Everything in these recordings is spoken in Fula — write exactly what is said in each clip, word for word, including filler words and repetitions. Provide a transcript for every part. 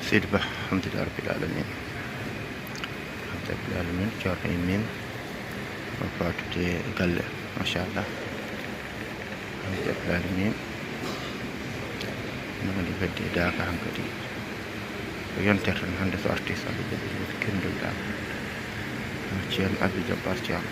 Seydi Ba, alhamdulillahi rabbil alamin. Alhamdulillahi rabbil alamin. Ceerno immin. O faatude e galle, machallah. Alhamdulillahi rabbil alamin. No waɗi bedde daaka hankadi. Ko yontere tan hannde so arti, so Alla jaɓi, kendol daaka. Ceerno Abdou Jabbar Ceerno.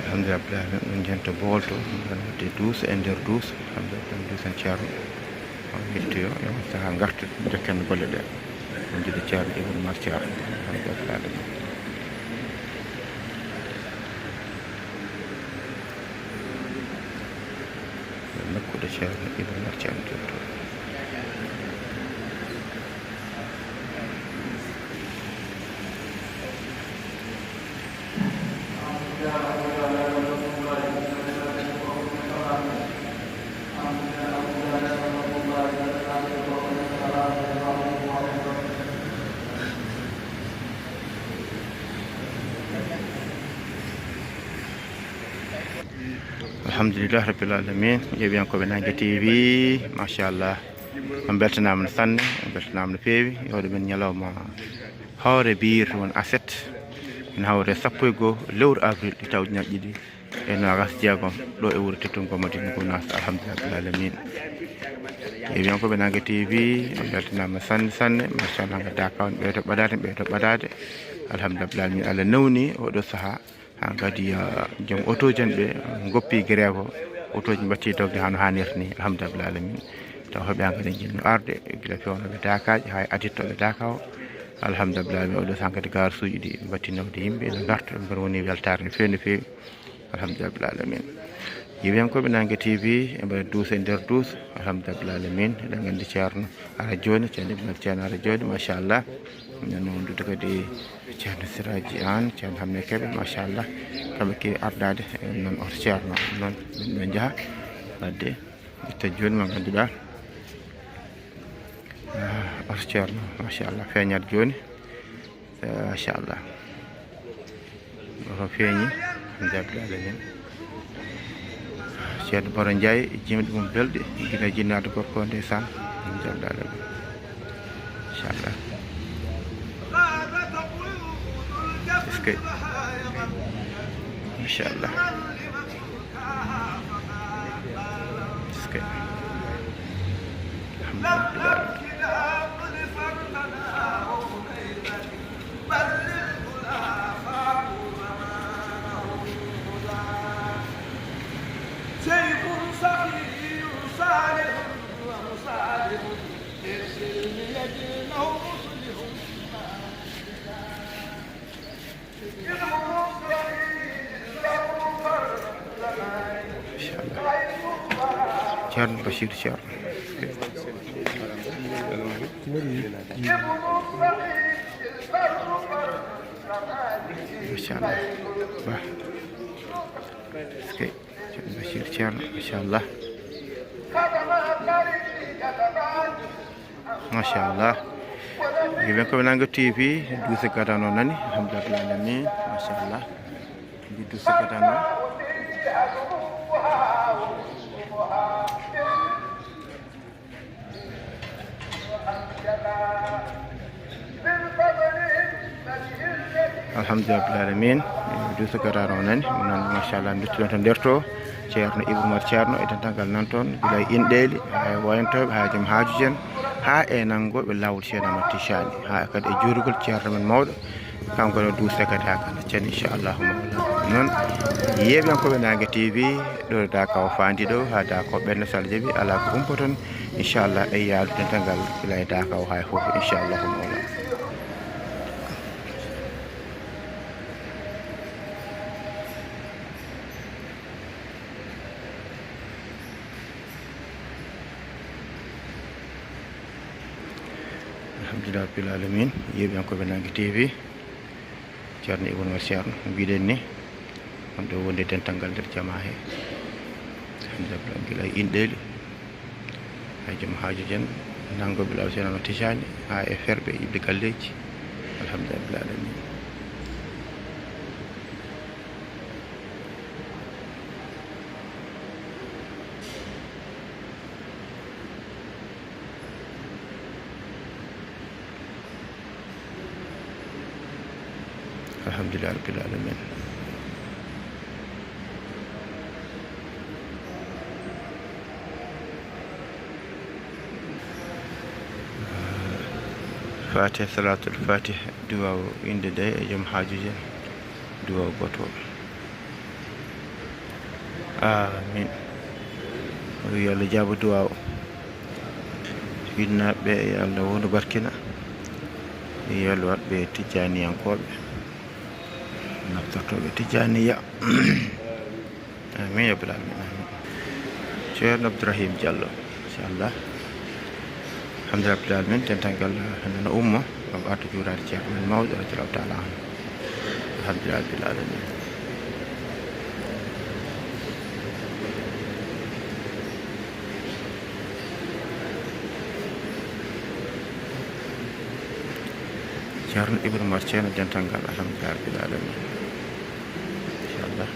Alhamdulillah, Abdoulaye men ɗum jento boolto, ɗum ɗon waɗde douze e nder douze. Alhamdulillah, ɗum douze en ceerno. On yettoyo, e on sahaa ngarta, njokken golle ɗe. On jiɗi ceerno Ibn Mar Ceerno. Alhamdulillah, alamin. Nokkuɗo ceerno Ibn Mar Ceerno jotto. Alhamdulillah rabbil alamin. Yeeɓiyankooɓe Nange T V, machallah. On mbeltanaama no sanne, on mbeltanaama no feewi. Yo ɗum en ñalawma hoore biir won aset. En hawre sappo e goo lewru avril ɗi taw ñaƴƴi ɗi. E noogas jeegom ɗo e wuro teddungo Madina Gounass, alhamdulillah rabbil alamin. Yeeɓiyankooɓe Nange T V, on mbeltanaama sanne sanne, machallah, nga daaka on ɓeydo ɓadaade, ɓeydo ɓadaade. Alhamdulillah rabbil alamin, Allah newni oɗo sahaa. Haa kadi, ah, joom otooji en ɓe ngoppi grève o, otooji mbatti dogde hano haanirta ni, alhamdulillah rabbil alamin. Taw heɓe haa kadi jinno arde, gila fewnooɓe daakaaji, haa e adittooɓe daaka o. Alhamdulillah rabbil alamin, oɗo sahaa kadi garsuuji ɗi mbatti nawde yimɓe, ene ngarta, ɓe mbar woni weltaare no feewi, no feewi. Alhamdulillah rabbil alamin. Yeeɓiyankooɓe Nange T V, e mbaɗa douze e nder douze. Alhamdulillah rabbil alamin. Eɗen nganndi ceerno ara jooni, ceerno Ibn Mar Ceerno ara jooni, machallah. Nden noon wondude kadi ceerno Siraji Aan, ceerno Hamme Kebe, machallah. Kamɓe keewi ardaade, e noon oto ceerno, noon min ɗo njaha. Wadde, itta jooni mo ngannduɗaa, ah, oto ceerno, machallah, feeñat jooni. Eh, machallah. Oto feeñi, alhamdulillah alamin. Ceerno Baro Ndiaye, jimɗi mum belɗi, gila jinnaade gorko o ndeysaan. Alhamdulillah alamin. Machallah. Est-ce que? Machallah. Est-ce que? Alhamdulillah. شيخ سخي صالح ومصالح للسلم يدينه مصلح. Machallah. Ceerno Bachir Ceerno. Machallah. Bah. Est-ce que Ceerno Bachir Ceerno, machallah. Machallah. Yeeɓiyankooɓe Nange T V, douze gadano nani, alhamdulillah alamin, machallah. Ndi douze gadano. Alhamdulillah rabbil alamin. Douze gadano nani, non, machallah, nduttuɗon to nder to. Ceerno Ibra Umar Ceerno e dental ngal nan toon, gila e inɗeeli, haa e woyantooɓe, haa e joom haajuuji en, haa e nanngooɓe laawol Ceerno Ahmad Tijjaani, haa kadi e juurgol Ceerno men mawɗo, kanko ne duusa kadi haa kala cen, inchallahu mawla. Noon, yeeɓiyankooɓe Naange T V, ɗo Daaka o faandi ɗo, haa Daaka o ɓenna, so Allah jaɓi, alaa ko umpa toon, inchallah, e yaadude dental ngal, gila e Daaka o haa e fof, inchallahu mawla. Alhamdulillah rabbil alamin, yeeɓiyankooɓe Naange T V, Ceerno Ibra Umar Ceerno, mbiɗen ni, on ɗo wonde dental ngal nder jamaa he. Alhamdulillah, gila e inɗeeli, haa e joom haajuuji en, nanngooɓe laawol Ceerno Ahmad Tijjaani, haa e ferɓe, yiɓɓe galleeji. Alhamdulillah rabbil alamin. Alhamdulillah rabbil alamin. Fatiha, salatul Fatiha, duwaawu inɗe ɗe e joom haajuuji en. Duwaawu gooto. Amin. Yo Allah jaabo duwaawu. Jinnaaɓe, yo Allah wondu barkina. Yo Allah waɗ ɓe tijjaaniyankooɓe, naftortooɓe tijjaaniya. Amin ya rabbal alamin. Amin. Ceerno Abdourahim Diallo, inchallah. Alhamdulillah rabbil alamin, dental ngal nana ummo, ngam arde juuraade Ceerno men mawɗo, radiyallahu taala anhu. Alhamdulillah rabbil alamin. Ceerno Ibra Umar Ceerno, dental ngal, alhamdulillah rabbil alamin. Inchallah.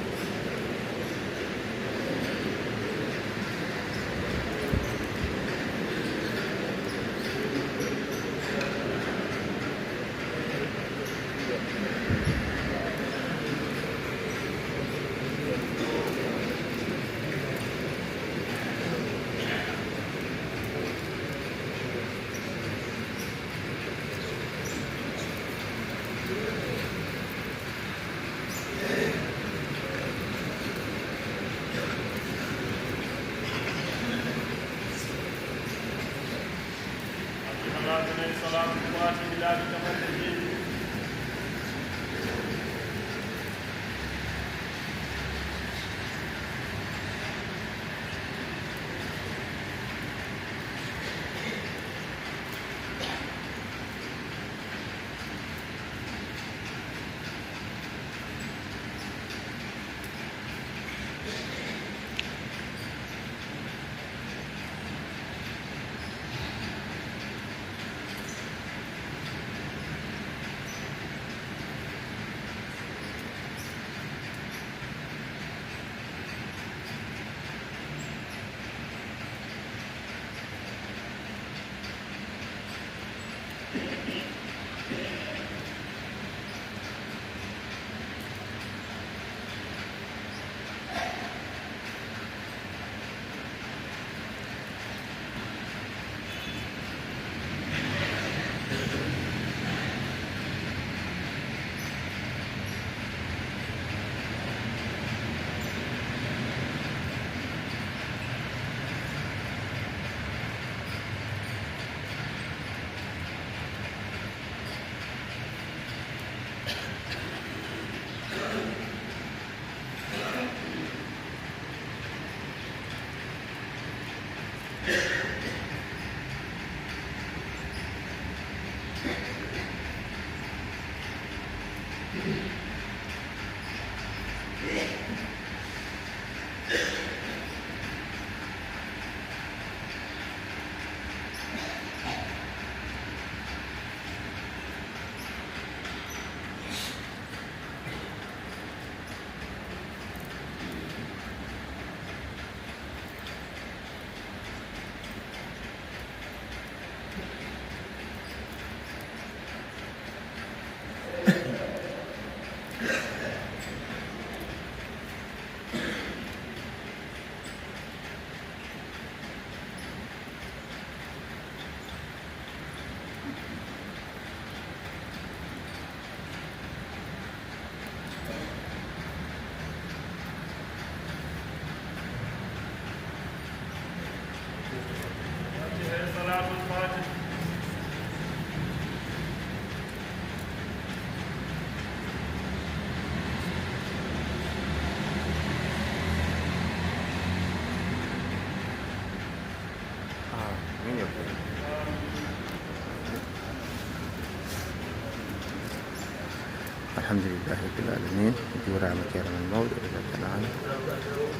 Alhamdulillahi rabbil alamin. Juuraama ceerno men mawɗo, radiyallahu ta'ala anhu.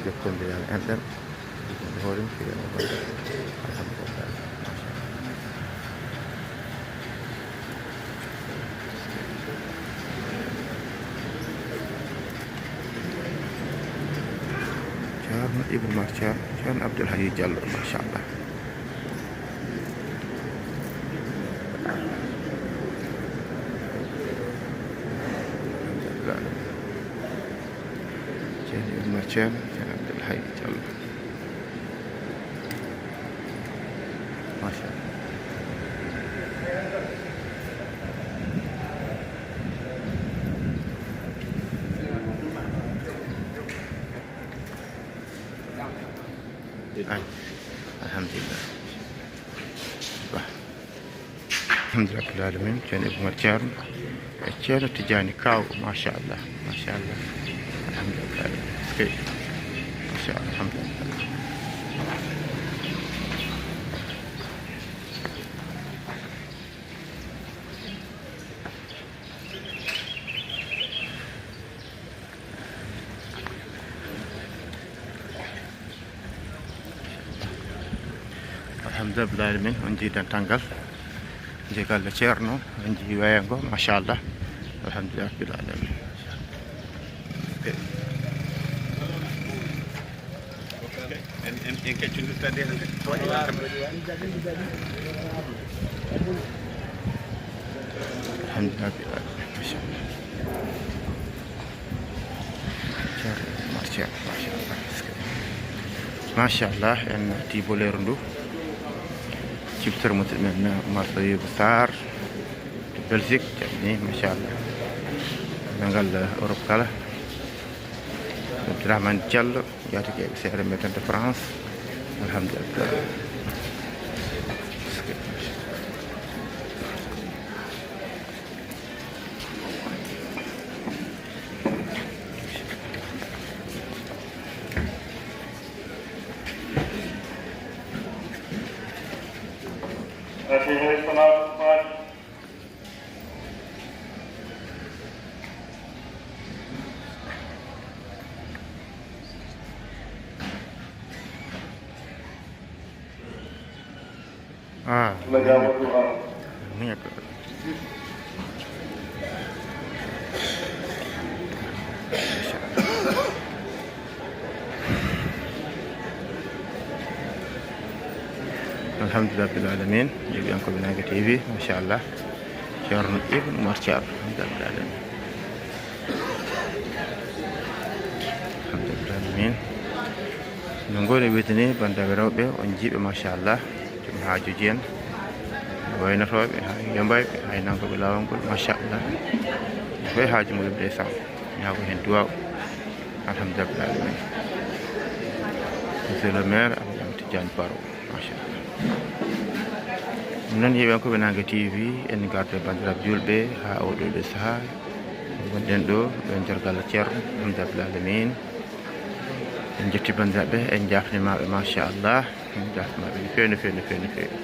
Jokkondiral enɗen. Ɗum hoore mum, fiyaama golle. Alhamdulillah. Ceerno Ibou Oumar Thiam, Ceerno Abdoul Hayi Diallo, machallah. Ceerno Ibou Oumar Thiam, Ceerno Abdoul Hayi Diallo. Machallah. Ay, alhamdulillah. Bah. Alhamdulillah rabbil alamin. Ceerno Ibou Oumar Thiam e Ceerno Tidiane Kaw, machallah, machallah. Alhamdulillah. Eskey. Machallah, alhamdulillah. Alhamdulillah rabbil alamin, on njii dental ngal. Njii galle ceerno, on njii weeyo ngo, machallah. Alhamdulillah rabbil alamin. En, en, en keccondirta de hannde. Alhamdulillah rabbil alamin, machallah. Ceerno Oumar Thiam, machallah. Machallah, en natti boleeru ndu. Ciftere musidɗo men Oumar Soyibou Sarr to Belgique, jaɓni, machallah. Ngal Europe kala. Abdourahmane Diallo, jaatikeeɓe seeɗa meɗen to France. Alhamdulillah. Ah, alhamdulillah rabbil alamin. Jeeɗiyankooɓe Naange T V, machallah. Ceerno Ibou Oumar Thiam, alhamdulillah rabbil alamin. Alhamdulillah rabbil alamin. No ngoɗen weetini, banndiraaɓe rewɓe, on njii ɓe, machallah. Joom haajuuji en, waynotooɓe, hay yambayɓe, hay nanngooɓe laawol ngol, machallah. Fof e haaju muɗum ndeysaan. Ñaago heen duwaaw. Alhamdulillah rabbil alamin. Monsieur le maire, Abdourahmane Tidiane Baro. Machallah. Ɗum noon, yeeɓiyankooɓe Naange T V, en ngartu e banndiraaɓe juulɓe haa oo ɗoo, ɗoo sahaa. Ngonɗen ɗoo, ɗo e nder galle ceerno, alhamdulillah rabbil alamin. En njetti banndiraaɓe, en njaafniima ɓe, machallah. En njaafniima ɓe no feewi, no feewi, no feewi, no feewi.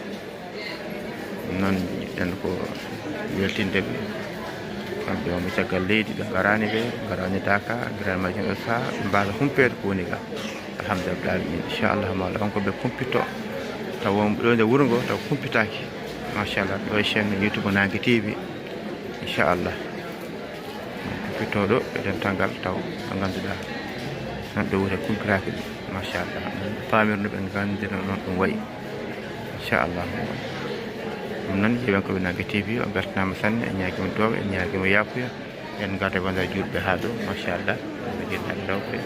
Ɗum noon, njiɗɗen ko weltinde ɓe. Kamɓe wonɓe caggal leydi, ɓe ngaraani ɓe, ngaraani Daaka, ngaraani Madina ɗo sahaa, ɓe mbaawa humpeede ko woni ga. Alhamdulillah rabbil alamin. Inchallah, maa Allah on ko ɓe kumpito. Taw won ɗo nde wuro ngo, taw kumpitaaki. Machallah, ɗo e chaîne YouTube Naange T V. Inchallah. Kumpitooɗo e dental ngal taw ɓe ngannduɗaa. Noon ɓe wuro kumpitaaki ɗum. Machallah. Paamirno ɓe nganndira noon ɗum wayi. Inchallah. Ɗum noon, yeeɓiyankooɓe Naange T V, on mbeltanaama sanne, en ñaagii mo duwaaw, en ñaagii mo yaafuya. En ngarta e banndiraaɓe juulɓe haa ɗo, machallah. Ɓe njeɗɗaaɓe rewɓe.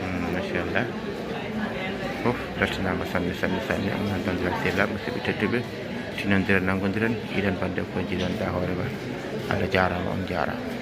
Mm, machallah. Fof beltanaama sanne, sanne, sanne. Am noon banndiraaɓe sehilaaɓe, musidɓe tedduɓe. Tinondiren, nanngondiren, yiɗen bannde ko njiɗen-ɗaa hoore ma. Allah jaaraama, on jaaraama.